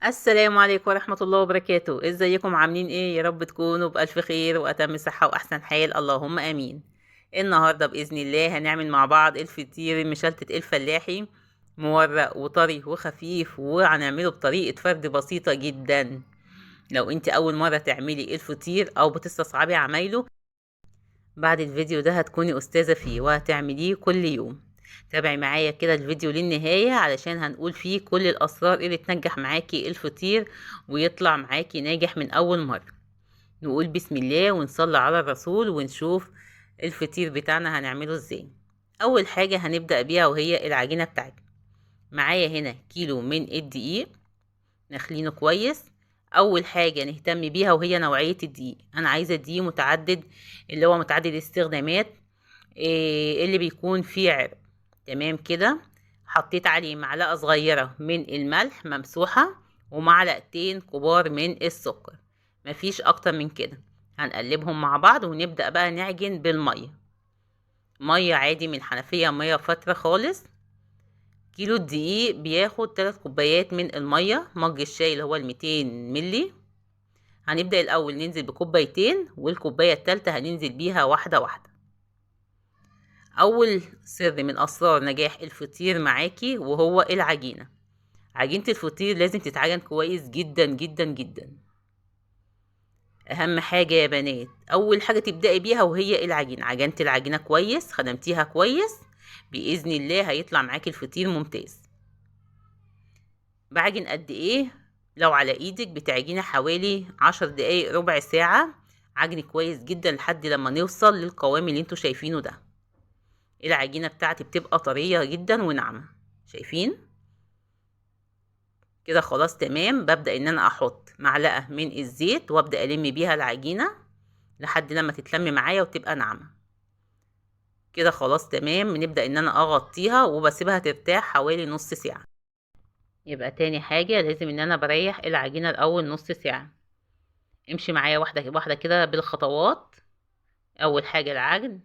السلام عليكم ورحمة الله وبركاته. ازيكم عاملين ايه؟ يا رب تكونوا بألف خير وأتم صحة وأحسن حال، اللهم امين. النهاردة بإذن الله هنعمل مع بعض الفطير المشلتت الفلاحي، مورق وطري وخفيف، وهنعمله بطريقة فرد بسيطة جدا. لو انت اول مرة تعملي الفطير او بتستصعبي عمايله، بعد الفيديو ده هتكوني استاذة فيه وهتعمليه كل يوم. تابعي معايا كده الفيديو للنهاية علشان هنقول فيه كل الأسرار اللي تنجح معاكي الفطير ويطلع معاكي ناجح من أول مرة. نقول بسم الله ونصلي على الرسول ونشوف الفطير بتاعنا هنعمله ازاي. أول حاجة هنبدأ بيها وهي العجينة بتاعتنا. معايا هنا كيلو من الدقيق نخلينه كويس. أول حاجة نهتم بيها وهي نوعية الدقيق. أنا عايزة دقيق متعدد، اللي هو متعدد الاستخدامات، اللي بيكون فيه عرق. تمام كده. حطيت عليه معلقة صغيرة من الملح ممسوحة ومعلقتين كبار من السكر، مفيش أكتر من كده. هنقلبهم مع بعض ونبدأ بقى نعجن بالمية، مية عادي من الحنفية، مية فترة خالص. كيلو الدقيق بياخد 3 كوبايات من المية، مج الشاي اللي هو الميتين ملي. هنبدأ الأول ننزل بكوبايتين، والكوباية التالتة هننزل بيها واحدة واحدة. أول سر من أسرار نجاح الفطير معاكي وهو العجينة. عجينة الفطير لازم تتعجن كويس جدا جدا جدا. أهم حاجة يا بنات، أول حاجة تبدأي بيها وهي العجينة. عجنتي العجينة كويس، خدمتيها كويس، بإذن الله هيطلع معاكي الفطير ممتاز. بعجن قد إيه؟ لو على إيدك بتعجيني حوالي 10 دقايق ربع ساعة، عجن كويس جدا لحد لما نوصل للقوام اللي انتوا شايفينه ده. العجينة بتاعتي بتبقى طرية جدا وناعمة، شايفين كده؟ خلاص تمام. ببدأ ان انا احط معلقة من الزيت وابدأ الم بيها العجينة لحد لما تتلم معايا وتبقى ناعمة كده. خلاص تمام. بنبدأ ان انا اغطيها وبسيبها ترتاح حوالي نص ساعة. يبقى تاني حاجة لازم ان انا بريح العجينة الاول نص ساعة. امشي معايا واحدة واحدة كده بالخطوات. اول حاجة العجن،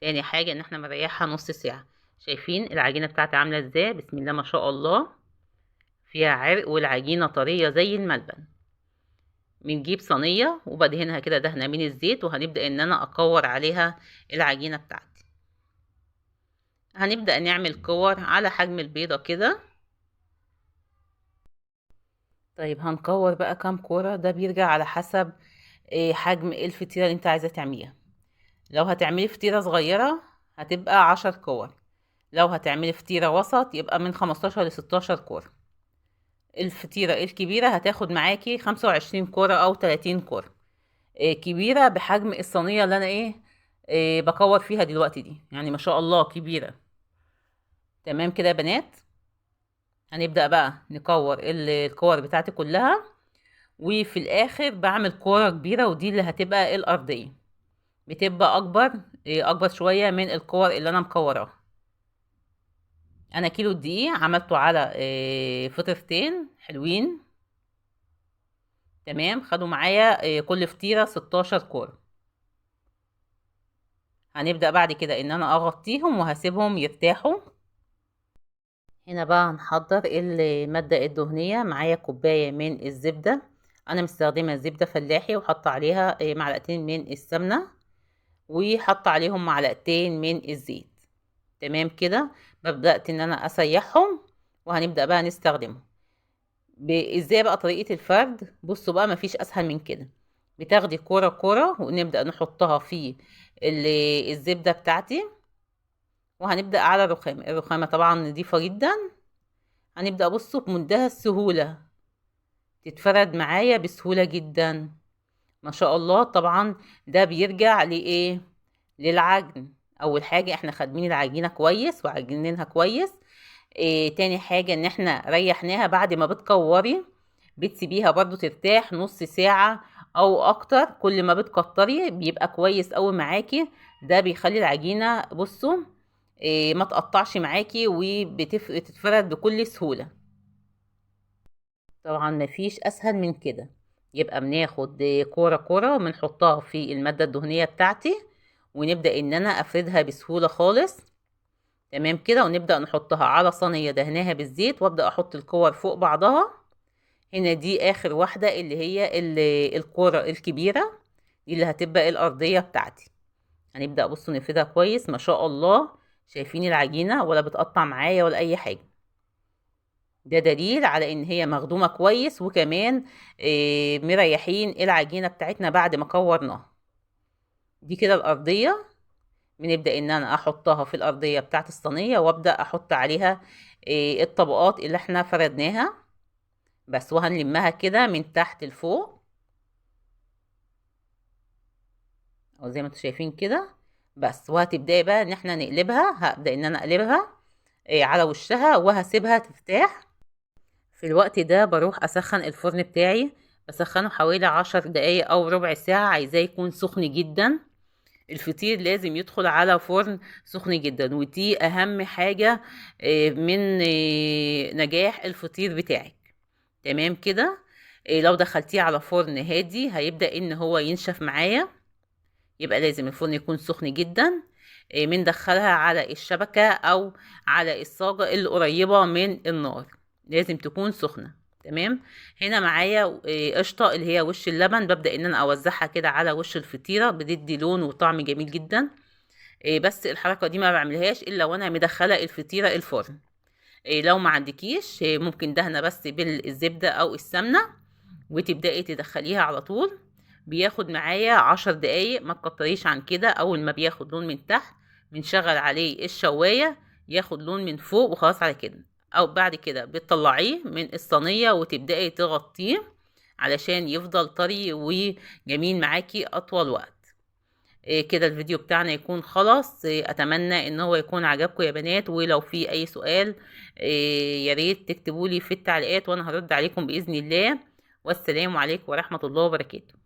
تاني حاجة ان احنا مريحها نص ساعة. شايفين العجينة بتاعتي عاملة ازاي؟ بسم الله ما شاء الله، فيها عرق والعجينة طرية زي الملبن. بنجيب صينية وبدهنها كده دهنة من الزيت، وهنبدأ ان انا اكور عليها العجينة بتاعتي. هنبدأ نعمل كور على حجم البيضة كده. هنكور بقى كام كورة، ده بيرجع على حسب حجم الفطيرة اللي انت عايزة تعمليها. لو هتعملي فطيرة صغيرة هتبقى 10 كور، لو هتعملي فطيرة وسط يبقى من 15 لستاشر كورة. الفطيرة الكبيرة هتاخد معاكي 25 كورة أو 30 كورة. كبيرة بحجم الصينية اللي أنا بكور فيها دلوقتي دي، ما شاء الله كبيرة. تمام كده يا بنات. هنبدأ بقى نكور الكور بتاعتي كلها، وفي الآخر بعمل كورة كبيرة، ودي اللي هتبقى الأرضية، بتبقى أكبر شوية من الكور اللي أنا مكوراها. أنا كيلو الدقيق عملته على فطيرتين حلوين. تمام، خدوا معايا كل فطيرة 16 كورة. هنبدأ بعد كده إن أنا أغطيهم وهسيبهم يرتاحوا. هنا بقى هنحضر المادة الدهنية. معايا كوباية من الزبدة، أنا مستخدمة زبدة فلاحي، وحاطة عليها معلقتين من السمنة، وحاطة عليهم معلقتين من الزيت. تمام كده. بدأت إن أنا أسيحهم، وهنبدأ بقى نستخدمهم. إزاي بقى طريقة الفرد؟ بصوا بقى مفيش أسهل من كده. بتاخدي كورة كورة ونبدأ نحطها في الزبدة بتاعتي، وهنبدأ على الرخامة. الرخامة طبعا نضيفة جدا. هنبدأ بصوا بمنتهى السهولة، تتفرد معايا بسهولة جدا ما شاء الله. طبعا ده بيرجع لإيه؟ للعجن. أول حاجة احنا خادمين العجينة كويس وعجنينها كويس. تاني حاجة ان احنا ريحناها. بعد ما بتكوري بتسيبيها برضو ترتاح نص ساعة او اكتر، كل ما بتكتري بيبقى كويس اوي معاكي. ده بيخلي العجينة بصوا ما تقطعش معاكي وبتتفرد بكل سهولة. طبعا مفيش اسهل من كده. يبقى بناخد كورة كورة وبنحطها في المادة الدهنية بتاعتي، ونبدأ ان انا افردها بسهولة خالص. تمام كده. ونبدأ نحطها على صينية دهناها بالزيت، وابدأ احط الكور فوق بعضها. هنا دي اخر واحدة اللي هي الكورة الكبيرة دي اللي هتبقى الارضية بتاعتي. هنبدأ بصوا نفردها كويس ما شاء الله، شايفين العجينة ولا بتقطع معايا ولا اي حاجة، ده دليل على ان هي مخدومة كويس، وكمان مريحين العجينة بتاعتنا بعد ما كورناها. دي كده الارضية. بنبدأ ان انا احطها في الارضية بتاعت الصينية، وابدأ احط عليها الطبقات اللي احنا فردناها بس، وهنلمها كده من تحت لفوق او زي ما انتم شايفين كده بس. وهتبداي بقى ان احنا نقلبها، هبدأ ان انا اقلبها على وشها وهسيبها ترتاح. في الوقت ده بروح اسخن الفرن بتاعي، بسخنه حوالي 10 دقايق او ربع ساعة، عايزاه يكون سخن جدا. الفطير لازم يدخل على فرن سخن جدا، ودي اهم حاجة من نجاح الفطير بتاعك. تمام كده. لو دخلتيه على فرن هادي هيبدأ ان هو ينشف معايا، يبقى لازم الفرن يكون سخن جدا. بندخلها على الشبكة او على الصاجة اللي قريبة من النار، لازم تكون سخنة. تمام. هنا معايا قشطة اللي هي وش اللبن، ببدأ ان انا اوزعها كده على وش الفطيرة، بتدي لون وطعم جميل جدا. بس الحركة دي ما بعملهاش الا وانا مدخلة الفطيرة الفرن. لو ما عندكيش، ممكن دهنة بس بالزبدة او السمنة وتبدأي تدخليها على طول. بياخد معايا 10 دقايق، ما تكتريش عن كده. اول ما بياخد لون من تحت بنشغل عليه الشواية، ياخد لون من فوق وخلاص على كده. او بعد كده بتطلعيه من الصينية وتبدأي تغطيه علشان يفضل طري وجميل معاكي اطول وقت. كده الفيديو بتاعنا يكون خلص. اتمنى ان هو يكون عجبكم يا بنات، ولو في اي سؤال، يا ريت تكتبولي في التعليقات وانا هرد عليكم باذن الله. والسلام عليكم ورحمة الله وبركاته.